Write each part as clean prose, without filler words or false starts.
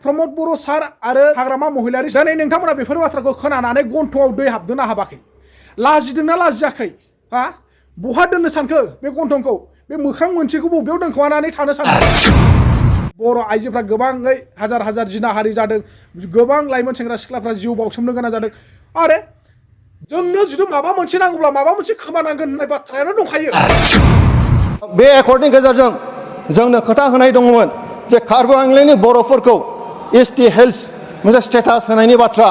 प्रमद बर' सार आरो हाग्रामा महिलारि दिनै नोंथांमोना बेफोर बाथ्राखौ खोनानानै गन्थंआव दै हाबदोंना हाबाखै लाजिदोंना लाजियाखै हा बहा दोननो सानखो बे गन्थंखौ बे मोखां मोनसेखौ बबेयाव दोनखोमानानै थानो सानखो बर' आइजोफ्रा गोबाङै हाजार हाजार जिनाहारि जादों गोबां लाइमोन सेंग्रा सिख्लाफ्रा जिउ बावसोमनो गोनां जादों आरो जोंनो जुदि माबा मोनसे नांगौब्ला माबा मोनसे खोमानांगोन होननाय बाथ्रायानो दंखायो बे एकर्डनि गेजेरजों जोंनो खोथा होनाय दङमोन जे कार्बि आंलंनि बर'फोरखौ एसटि हेल्थ मोनसे स्टेटास होनायनि बाथ्रा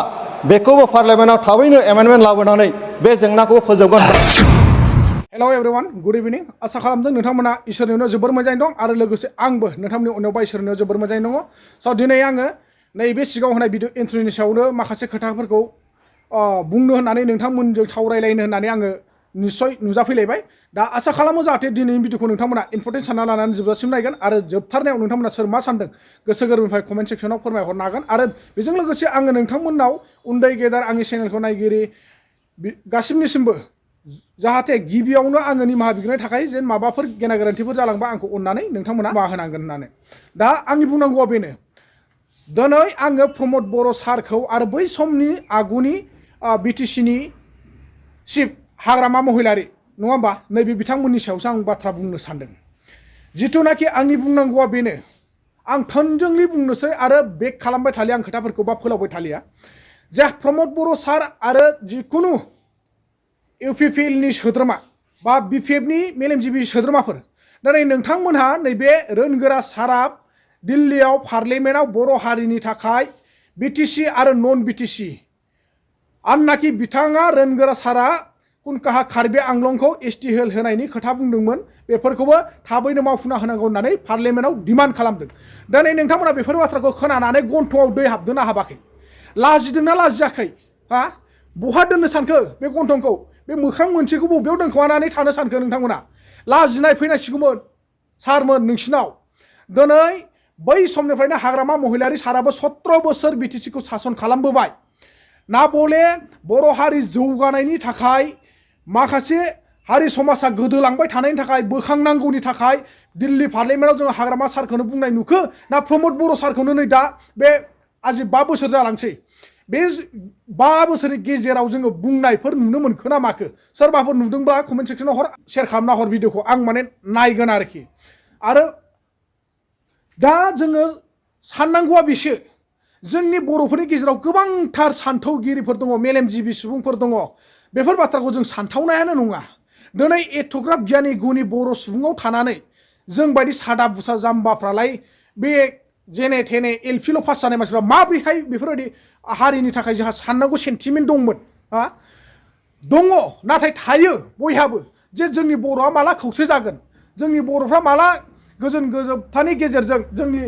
बेखौबो पार्लियामेन्टआव थाबैनो एमेन्डमेन्ट लाबोनानै बे जेंनाखौ फोजोबगोन। हेलौ एभरिवान गुड इभिनिं आसा खालामदों नोंथांमोना इसोरनि उनाव जोबोर मोजाङै दं आरो लोगोसे आंबो नोंथांमोननि उनाव इसोरनि उनाव जोबोर मोजाङै दङ स' दिनै आङो नैबे सिगाङाव होनाय भिडिअ इन्ट्र'नि सायावनो माखासे खोथाफोरखौ बुंनो होननानै नोंथांमोनजों सावरायलायनो होननानै आङो निस्सय नुजाफैलायबाय दा आसा खालामो जाहाथे दिनैनि भिडिअखौ नोंथांमोना इम्परटेन्ट सानना लानानै जोबजासिम नायगोन आरो जोबथारनायाव नोंथांमोना सोर मा सानदों गोसो गोरबोनिफ्राय कमेन्ट सेक्सनाव फोरमायहरनो हागोन आरो बेजों लोगोसे आङो नोंथांमोननाव उन्दै गेदेर आंनि चेनेलखौ नायगिरि गासिबनिसिमबो जाहाथे गिबियावनो आङो निमाहा बिग्रोनाय थाखाय जेन माबाफोर गेना गोरोन्थिफोर जालांबा आंखौ अननानै नोंथांमोना निमाहा होनांगोन होननानै दा आंनि बुंनांगौआ बेनो दिनै आङो प्रमद बर' सारखौ आरो बै समनि आगुनि बिटिसिनि चिफ हाग्रामा महिलारि नङा होमबा नैबे बिथांमोननि सायावसो आं बाथ्रा बुंनो सानदों जिथुनाखि आंनि बुंनांगौआ बेनो आं थोंजोंलि बुंनोसै आरो बेक खालामबाय थालिया आं खोथाफोरखौ बा फोलावबाय थालिया जे प्रमद बर' सार आरो जिखुनु इउपिपिएलनि सोद्रोमा बा बिपिएफनि मेलेमजिबि सोद्रोमाफोर दिनै नोंथांमोनहा नैबे रोनगोरा सारा दिल्लीयाव पार्लियामेन्टआव बर' हारिनि थाखाय बिटिसि आरो नन बिटिसि आननाखि बिथाङा रोनगोरा सारा कुनकाहा कार्बि आंलंखौ एसटि हेल्थ होनायनि खोथा बुंदोंमोन बेफोरखौबो थाबैनो मावफुंना होनांगौ होननानै पार्लियामेन्टआव डिमान्ड खालामदों दिनै नोंथांमोना बेफोर बाथ्राखौ खोनानानै गन्थंआव दै हाबदोंना हाबाखै लाजिदोंना लाजियाखै हा बहा दोननो सानखो बे गन्थंखौ बे मोखां मोनसेखौ बबेयाव दोनखोमानानै थानो सानखो नोंथांमोना लाजिनाय फैनांसिगौमोन सारमोन नोंसिनाव दिनै बै समनिफ्रायनो हाग्रामा महिलारि साराबो 17 बोसोर बिटिसिखौ सासन खालामबोबाय ना बले बर' हारि जौगानायनि थाखाय माखासे हारि समाजा गोदोलांबाय थानायनि थाखाय बोखांनांगौनि थाखाय दिल्ली पार्लियामेन्टआव जोङो हाग्रामा सारखौनो बुंनाय नुखो ना प्रमद बर' सारखौनो नै दा बे आजि 5 बोसोर जालांसै बे 5 बोसोरनि गेजेराव जोङो बुंनायफोर नुनो मोनखो ना माखो सोरबाफोर नुदोंब्ला कमेन्ट सेक्सनाव हर शेयार खालामना हर भिडिअखौ आं माने नायगोन आरोखि आरो दा जोङो साननांगौआ बेसो जोंनि बर'फोरनि गेजेराव गोबांथार सान्थौगिरिफोर दङ मेलेमजिबि सुबुंफोर दङ बेफोर बाथ्राखौ जों सानथावनायानो नङा दिनै एथ'ग्राब गियानि गुनि बर' सुबुङाव थानानै जों बायदि सादा बुसा जाम्बाफ्रालाय बे जेने थेने एलपिल' पास जानाय मानसिफ्रा माबोरैहाय बेफोरबायदि हारिनि थाखाय जोंहा साननांगौ सेन्टिमेन्ट दंमोन हा दङ नाथाय थायो बयहाबो जे जोंनि बर'आ माला खौसे जागोन जोंनि बर'फ्रा माला गोजोन गोजोबथानि गेजेरजों जोंनि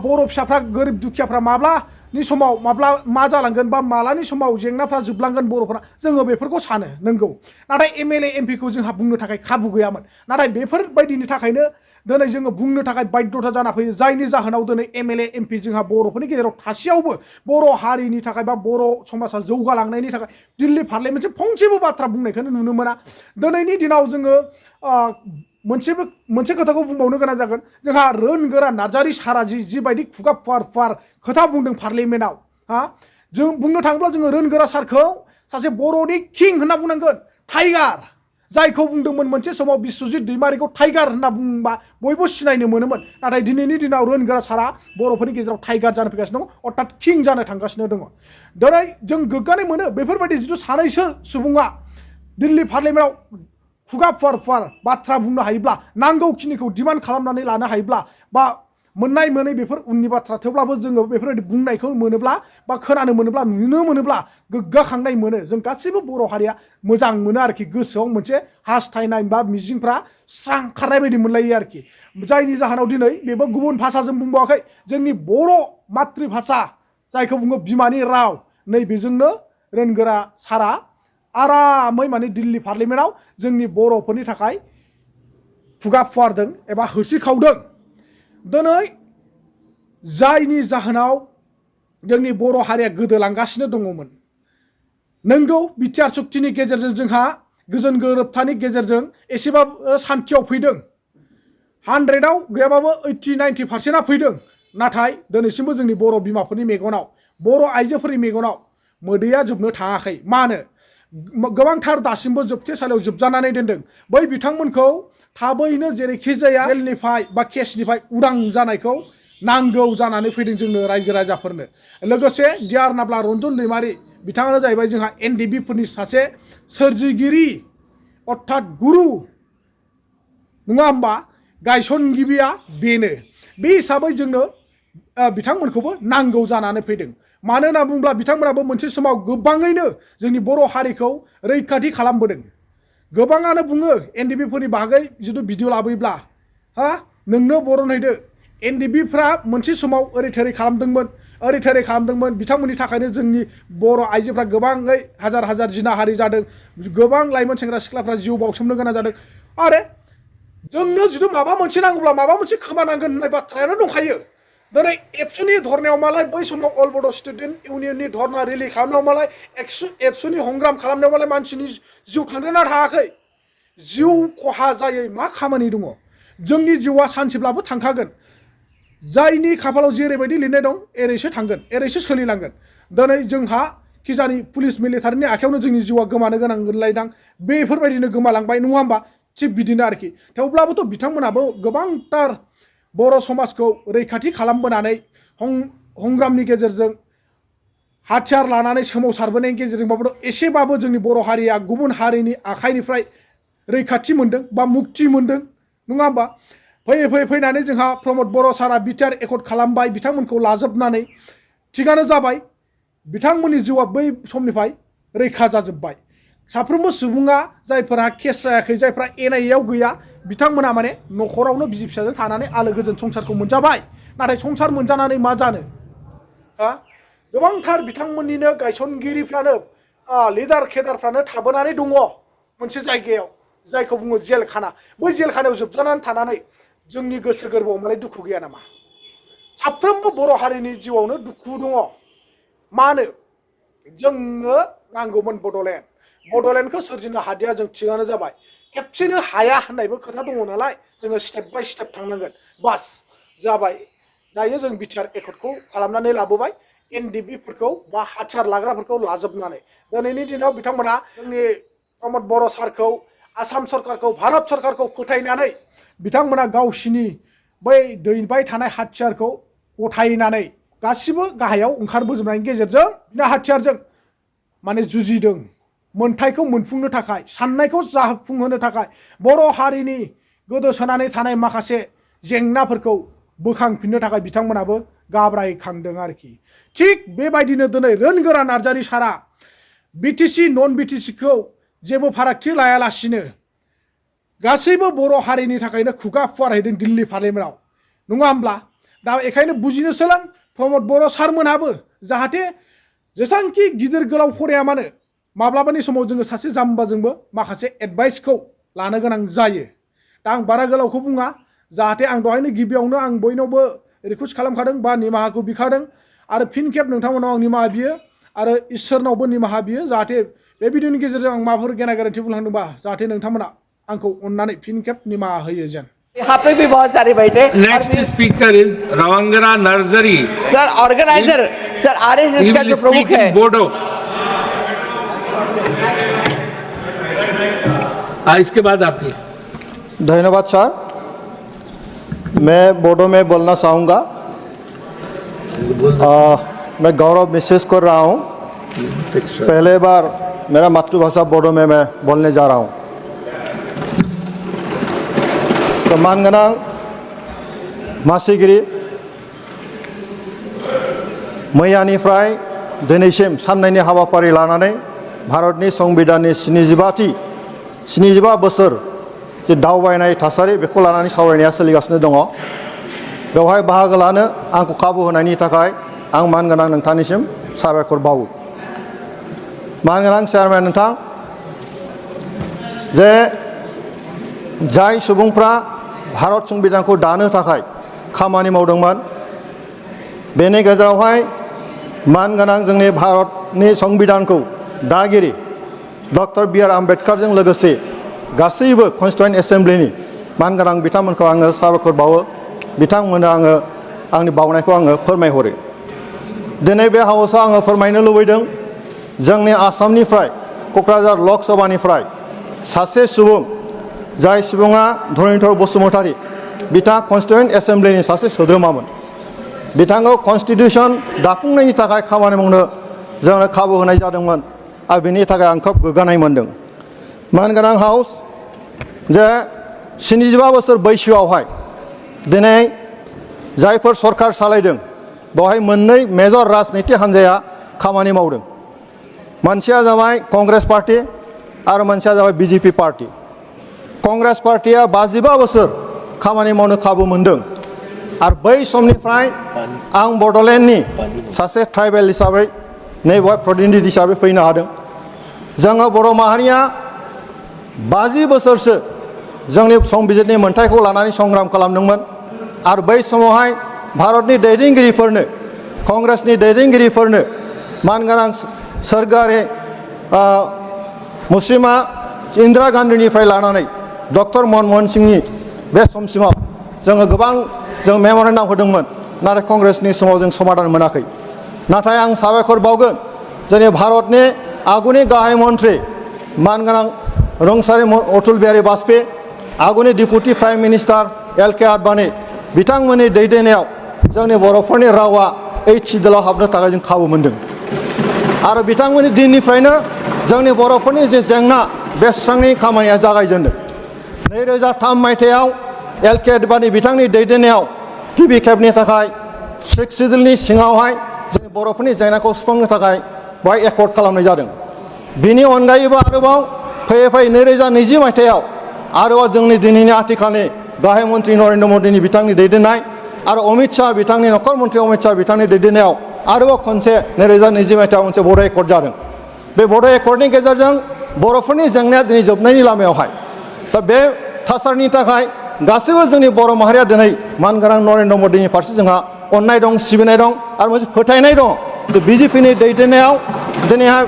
बर' फिसाफ्रा गोरिब दुखियाफ्रा माब्लानि समाव माब्ला मा जालांगोन बा मालानि समाव जेंनाफ्रा जोबलांगोन बर'फ्रा जोङो बेफोरखौ सानो नंगौ नाथाय एमएलए एमपिखौ जोंहा बुंनो थाखाय खाबु गैयामोन नाथाय बेफोरबायदिनि थाखायनो दिनै जोङो बुंनो थाखाय बाध्यता जाना फैयो जायनि जाहोनाव दिनै एमएलए एमपि जोंहा बर'फोरनि गेजेराव थासेयावबो बर' हारिनि थाखाय बा बर' समाजा जौगालांनायनि थाखाय दिल्ली पार्लियामेन्टजों फंसेबो बाथ्रा बुंनायखौनो नुनो मोना दिनैनि दिनाव जोङो मोनसे खोथाखौ बुंबावनो गोनां जागोन जोंहा रोनगोरा नार्जारि सारा जिबायदि खुगा फुवार फुवार खोथा बुंदों पार्लियामेन्टआव हा जों बुंनो थाङोब्ला जोङो रोनगोरा सारखौ सासे बर'नि किं होनना बुंनांगोन टाइगार जायखौ बुंदोंमोन मोनसे समाव बिश्वजित दैमारिखौ टाइगार होनना बुंबा बयबो सिनायनो मोनोमोन नाथाय दिनैनि दिनाव रोनगोरा सारा बर'फोरनि गेजेराव टाइगार जानो फैगासिनो दङ अर्थात किं जानो थांगासिनो दङ दिनै जों गोग्गानाय मोनो बेफोरबायदि जिथु सानैसो सुबुङा दिल्ली पार्लियामेन्टआव खुगा फुवार फुवार बाथ्रा बुंनो हायोब्ला नांगौखिनिखौ डिमान्ड खालामनानै लानो हायोब्ला बा मोननाय मोनै बेफोर उननि बाथ्रा थेवब्लाबो जोङो बेफोरबायदि बुंनायखौ मोनोब्ला बा खोनानो मोनोब्ला नुनो मोनोब्ला गोग्गाखांनाय मोनो जों गासैबो बर' हारिया मोजां मोनो आरोखि गोसोआव मोनसे हास्थायनाय बा मिजिंफ्रा स्रां खारनाय बायदि मोनलायो आरोखि जायनि जाहोनाव दिनै बेबो गुबुन भाषाजों बुंबावाखै जोंनि बर' मातृभाषा जायखौ बुङो बिमानि राव नैबेजोंनो रोनगोरा सारा आरामै माने दिल्ली पार्लियामेन्टआव जोंनि बर'फोरनि थाखाय खुगा फुवारदों एबा होसिखावदों दिनै जायनि जाहोनाव जोंनि बर' हारिया गोदोलांगासिनो दङमोन नंगौ बिटिआर सुक्तिनि गेजेरजों जोंहा गोजोन गोरोबथानि गेजेरजों एसेबाबो सान्थियाव फैदों 100आव गैयाबाबो 80-90% फैदों नाथाय दिनैसिमबो जोंनि बर' बिमाफोरनि मेगनाव बर' आइजोफोरनि मेगनाव मोदैया जोबनो थाङाखै मानो गोबांथार दासिमबो जोबथेसालियाव जोबजानानै दोनदों बै बिथांमोनखौ थाबैनो जेरैखि जाया जेलनिफ्राय बा केसनिफ्राय उदां जानायखौ नांगौ जानानै फैदों जोंनो रायजो राजाफोरनो लोगोसे डियार नाब्ला रन्जन दैमारि बिथाङानो जाहैबाय जोंहा एनडिबि फोरनि सासे सोरजिगिरि अर्थात गुरु नङा होमबा गायसनगिरिया बेनो बे हिसाबै जोंनो बिथांमोनखौबो नांगौ जानानै फैदों मानो होनना बुङोब्ला बिथांमोनाबो मोनसे समाव गोबाङैनो जोंनि बर' हारिखौ रैखाथि खालामबोदों गोबाङानो बुङो एनडिबि फोरनि बागै जुदि भिडिअ लाबोयोब्ला हा नोंनो बरनहैदो एनडिबिफ्रा मोनसे समाव ओरै थोरै खालामदोंमोन बिथांमोननि थाखायनो जोंनि बर' आइजोफ्रा गोबाङै हाजार हाजार जिनाहारि जादों गोबां लाइमोन सेंग्रा सिख्लाफ्रा जिउ बाउसोमनो गोनां जादों आरो जोंनो जुदि माबा मोनसे नांगौब्ला माबा मोनसे खोमानांगोन होननाय बाथ्रायानो दंखायो दिनै एबसुनि धरनायाव मालाय बै समाव अल बड' स्टुडेन्ट इउनियननि धरना रेलि खालामनायाव मालाय एबसुनि हंग्राम खालामनायाव मालाय मानसिनि जिउ थांदोंना थाङाखै जिउ खहा जायै मा खामानि दङ जोंनि जिउआ सानसेब्लाबो थांखागोन जायनि खाफालाव जेरैबायदि लिरनाय दं एरैसो थांगोन एरैसो सोलिलांगोन दिनै जोंहा खिजानि पुलिस मिलिटारिनि आखायावनो जोंनि जिउआ गोमानो गोनांलायदां बेफोरबायदिनो गोमालांबाय नङा होमबा थिग बिदिनो आरोखि थेवब्लाबोथ' बिथांमोनाबो गोबांथार बर' समाजखौ रैखाथि खालामबोनानै हंग्रामनि गेजेरजों हाथियार लानानै सोमावसारबोनायनि गेजेरजोंबाबोथ' एसेबाबो जोंनि बर' हारिया गुबुन हारिनि आखाइनिफ्राय रैखाथि मोन्दों बा मुक्ति मोन्दों नङा होमबा फैनानै जोंहा प्रमद बर' सारा बिटिआर एकर्ड खालामबाय बिथांमोनखौ लाजोबनानै थिगानो जाबाय बिथांमोननि जिउआ बै समनिफ्राय रैखा जाजोब्बाय साफ्रोमबो सुबुङा जायफोरा केस जायाखै जायफ्रा एनआइएआव गैया बिथांमोना माने न'खरावनो बिसि फिसाजों थानानै आलो गोजोन संसारखौ मोनजाबाय नाथाय संसार मोनजानानै मा जानो गोबांथार बिथांमोननिनो गायसनगिरिफ्रानो लिडार केडारफ्रानो थाबोनानै दङ मोनसे जायगायाव जायखौ बुङो जेलखाना बै जेलखानायाव जोबजानानै थानानै जोंनि गोसो गोरबोआव मालाय दुखु गैया नामा साफ्रोमबो बर' हारिनि जिउआवनो दुखु दङ मानो जोंनो नांगौमोन बड'लेण्डखौ सोरजिनो हादिया जों थिगानो जाबाय खेबसेनो हाया होननायबो खोथा दङ नालाय जोङो स्टेप बाय स्टेप थांनांगोन बास जाबाय दायो जों बिटिआर एकर्डखौ खालामनानै लाबोबाय एनडिबिफोरखौ बा हाथियार लाग्राफोरखौ लाजोबनानै दिनैनि दिनाव बिथांमोना जोंनि प्रमद बर' सारखौ आसाम सरकारखौ भारत सरकारखौ फोथायनानै बिथांमोना गावसिनि बै दैबाय थानाय हाथियारखौ गथायनानै गासिबो गाहायाव ओंखारबोजोबनायनि गेजेरजों बिना हाथियारजों माने जुजिदों मोनथायखौ मोनफुंनो थाखाय साननायखौ जाफुंहोनो थाखाय बर' हारिनि गोदोसोनानै थानाय माखासे जेंनाफोरखौ बोखांफिननो थाखाय बिथांमोनाबो गाब्रायखांदों आरोखि थिग बेबायदिनो दिनै रोनगोरा नार्जारि सारा बिटिसि नन बिटिसिखौ जेबो फारागथि लायालासिनो गासैबो बर' हारिनि थाखायनो खुगा फुवारहैदों दिल्ली पार्लियामेन्टआव नङा होमब्ला दा बेखायनो बुजिनो सोलों प्रमद बर' सारमोनहाबो जाहाथे जेसांखि गिदिर गोलाव फराया मानो माब्लाबानि समाव जोङो सासे जाम्बाजोंबो माखासे एडभाइसखौ लानो गोनां जायो दा आं बारा गोलावखौ बुङा जाहाथे आं दहायनो गिबियावनो आं बयनावबो रिकुवेस्ट खालामखादों बा निमाहाखौ बिखादों आरो फिन खेब नोंथांमोनाव आं निमाहा बियो आरो इसोरनावबो निमाहा बियो जाहाथे बे भिडिअनि गेजेरजों आं माबाफोर गेना गोरोन्थि बुंलांदोंबा जाहाथे नोंथांमोना आंखौ अननानै फिन खेब निमाहा होयो जेन यहाँ पे भी बहुत सारे बैठे नेक्स्ट स्पीकर इज रवंगरा नर्सरी सर ऑर्गेनाइजर सर आरएसएस का जो प्रमुख है बोडो इसके बाद आपकी धन्यवाद सर मैं बोडो में बोलना चाहूँगा मैं गौरव महसूस कर रहा हूँ पहले बार मेरा मातृभाषा बोडो में मैं बोलने जा रहा हूँ तो मानगोनां मासिगिरि मैयानिफ्राय दिनैसिम साननैनि हाबाफारि लानानै भारतनि संबिधाननि 75 बोसोर जे दावबायनाय थासारि बेखौ लानानै सावरायनाया सोलिगासिनो दङ बेवहाय बाहागो लानो आंखौ खाबु होनायनि थाखाय आं मानगोनां नोंथांनिसिम साबायखर बावो मानगोनां चेयारमेन नोंथां जे जाय सुबुंफ्रा भारत संबिधानखौ दानो थाखाय खामानि मावदोंमोन बेनि गेजेरावहाय मानगोनां जोंनि भारतनि संबिधानखौ दागिरि डक्टर बि आर आम्बेडकारजों लोगोसे गासैबो कन्स्टिटिउयेन्ट एसेम्ब्लिनि मानगोनां बिथांमोनखौ आङो साबायखर बावो बिथांमोननो आङो आंनि बावनायखौ आङो फोरमायहरो दिनै बे हाउसआव आङो फोरमायनो लुबैदों जोंनि आसामनिफ्राय क'क्राझार लक सभानिफ्राय सासे सुबुं जाय सुबुङा धरनीधर बसुमतारी बिथाङा कन्स्टिटिउयेन्ट एसेम्ब्लिनि सासे सोद्रोमामोन बिथांखौ कन्स्टिटिउसन दाफुंनायनि थाखाय खामानि मावनो जोंनो खाबु होनाय जादोंमोन आरो बिनि थाखाय आं खोब गोग्गानाय मोनदों मानगोनां हाउस जे 75 बोसोर बैसोआवहाय दिनै जायफोर सरकार सालायदों बेवहाय मोननै मेजर राजनितिक हान्जाया खामानि मावदों मोनसेया जाबाय कंग्रेस पार्टी आरो मोनसेया जाबाय बिजेपि पार्टी कंग्रेस पार्टीया 55 बोसोर खामानि मावनो खाबु मोनदों आरो बै समनिफ्राय आं बड'लेण्डनि सासे ट्राइबेल हिसाबै नैबेवहाय प्रतिनिधि हिसाबै फैनो हादों जोङो बर' माहारिया 50 बोसोरसो जोंनि संबिजिरनि मोन्थायखौ लानानै संग्राम खालामदोंमोन आरो बै समावहाय भारतनि दैदेनगिरिफोरनो कंग्रेसनि दैदेनगिरिफोरनो मानगोनां सोरगोआरि मुस्रिमा इन्दिरा गान्धीनिफ्राय लानानै डक्टर मनमोहन सिंहनि बे समसिमाव जोङो गोबां जों मेम'रेन्डाम होदोंमोन नाथाय कंग्रेसनि समाव जों समाधान मोनाखै नाथाय आं साबायखर बावगोन जोंनि भारतनि आगुनि गाहाय मन्त्रि मानगोनां रुंसारि अटल बिहारी वाजपेयी आगुनि deputy prime minister LK. Advani बिथांमोननि दैदेननायाव जोंनि बर'फोरनि रावा HCDL आव हाबनो थाखाय जों खाबु मोनदों आरो बिथांमोननि दिननिफ्रायनो जोंनि बर'फोरनि जे जेंना बे सुस्रांनायनि खामानिया जागायजेनदों 2003 मायथाइयाव एल.के. आडवाणी बिथांनि दैदेननायाव गिबि खेबनि थाखाय HCDLनि सिङावहाय जोंनि बर'फोरनि जेंनाखौ सुफुंनो थाखाय बेवहाय एकर्ड खालामनाय जादों बिनि अनगायैबो आरोबाव फैयै फैयै 2020 मायथाइयाव आरोबाव जोंनि दिनैनि आथिखालनि गाहाय मन्त्रि नरेन्द्र मदिनि बिथांनि दैदेननाय आरो अमित शाह बिथांनि नखर मन्त्रि अमित शाह बिथांनि दैदेननायाव आरोबाव खनसे 2020 मायथाइयाव मोनसे बर' एकर्ड जादों बे बर' एकर्डनि गेजेरजों बर'फोरनि जेंनाया दिनै जोबनायनि लामायावहाय दा बे थासारिनि थाखाय गासैबो जोंनि बर' माहारिया दिनै मानगोनां नरेन्द्र मदिनि फारसे जोंहा अननाय दं सिबिनाय दं आरो मोनसे फोथायनाय दं जे बिजेपिनि दैदेननायाव दिनैहाय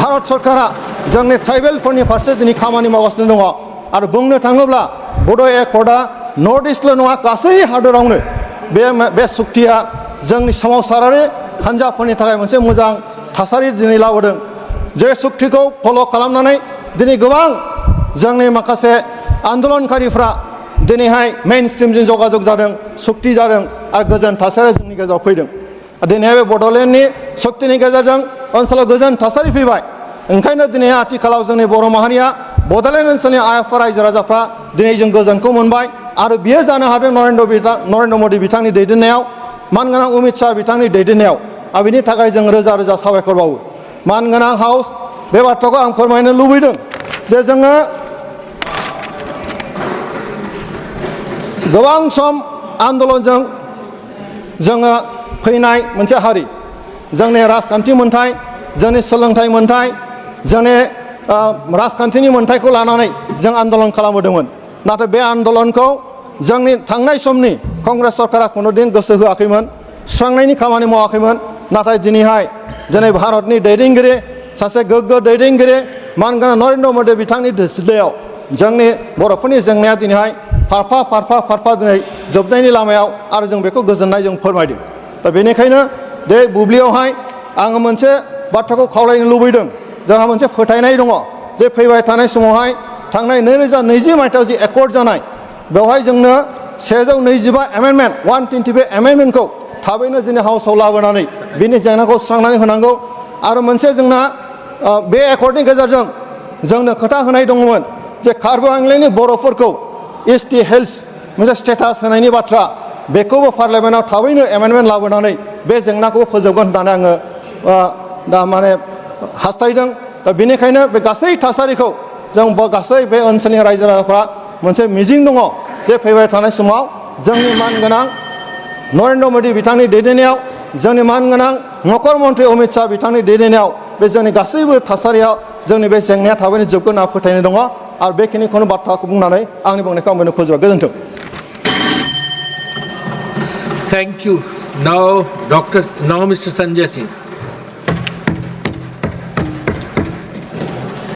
भारत सरकारा जोंनि ट्राइबेलफोरनि फारसे दिनै खामानि मावगासिनो दङ आरो बुंनो थाङोब्ला बड' एकर्डआ नर्थ इस्टल' नङा गासै हादरावनो बे सुक्तिया जोंनि सोमावसारारि हान्जाफोरनि थाखाय मोनसे मोजां थासारि दिनै लाबोदों जे सुक्तिखौ फल' खालामनानै दिनै गोबां जोंनि माखासे आन्दलनकारिफ्रा दिनैहाय मेइन स्ट्रिमजों जगाजग जादों सुक्ति जादों आरो गोजोन थासारिया जोंनि गेजेराव फैदों दिनैहाय बे बड'लेण्डनि सुक्तिनि गेजेरजों ओनसोलाव गोजोन थासारि फैबाय ओंखायनो दिनै आथिखालाव जोंनि बर' माहारिया बड'लेण्ड ओनसोलनि आइएफआर रायजो राजाफ्रा दिनै जों गोजोनखौ मोनबाय आरो बियो जानो हादों नरेन्द्र मदि बिथांनि दैदेननायाव मानगोनां अमित शाह बिथांनि दैदेननायाव आरो बिनि थाखाय जों रोजा रोजा साबायखर बावो मानगोनां हाउस बे बाथ्राखौ आं फोरमायनो लुबैदों जे जोङो गोबां सम आन्दलनजों जोङो फैनाय मोनसे हारि जोंनि राजखान्थि मोन्थाय जोंनि सोलोंथाइ मोन्थाय जोंनि राजखान्थिनि मोन्थायखौ लानानै जों आन्दलन खालामबोदोंमोन नाथाय बे आन्दलनखौ जोंनि थांनाय समनि कंग्रेस सरकारा खुनु दिन गोसो होआखैमोन सुस्रांनायनि खामानि मावाखैमोन नाथाय दिनैहाय दिनै भारतनि दैदेनगिरि सासे गोग्गो दैदेनगिरि मानगोनां नरेन्द्र मदि बिथांनि दिथायाव जोंनि बर'फोरनि जेंनाया दिनैहाय फारफा दिनै जोबनायनि लामायाव आरो जों बेखौ गोजोननाय जों फोरमायदों दा बेनिखायनो बे बुब्लियावहाय आङो मोनसे बाथ्राखौ खावलायनो लुबैदों जोंहा मोनसे फोथायनाय दङ जे फैबाय थानाय समावहाय थांनाय 2020 मायथाइयाव जि एकर्ड जानाय बेवहाय जोंनो 125 एमेन्डमेन्ट 125 एमेन्डमेन्टखौ थाबैनो जोंनि हाउसआव लाबोनानै बिनि जेंनाखौ सुस्रांनानै होनांगौ आरो मोनसे जोंना बे एकर्डनि गेजेरजों जोंनो खोथा होनाय दङमोन जे कार्बि आंलंनि बर'फोरखौ ST हेल्थ मोनसे स्टेटास होनायनि बाथ्रा बेखौबो पार्लियामेन्टआव थाबैनो एमेन्डमेन्ट लाबोनानै बे जेंनाखौ फोजोबगोन होननानै आङो दा माने हास्थायदों दा बेनिखायनो बे गासै थासारिखौ जों गासै बे ओनसोलनि रायजो राजाफ्रा मोनसे मिजिं दङ जे फैबाय थानाय समाव जोंनि मानगोनां नरेन्द्र मदि बिथांनि दैदेननायाव जोंनि मानगोनां नखर मन्त्रि अमित शाह बिथांनि दैदेननायाव बे जोंनि गासैबो थासारियाव जोंनि बे जेंनाया थाबैनो जोबगोन होनना फोथायनाय दङ आरो बेखिनिखौनो बाथ्राखौ बुंनानै आंनि बुंनायखौ आं बेनो फोजोबबाय गोजोन्थों Thank you. Now, Mr. Sanjay Singh.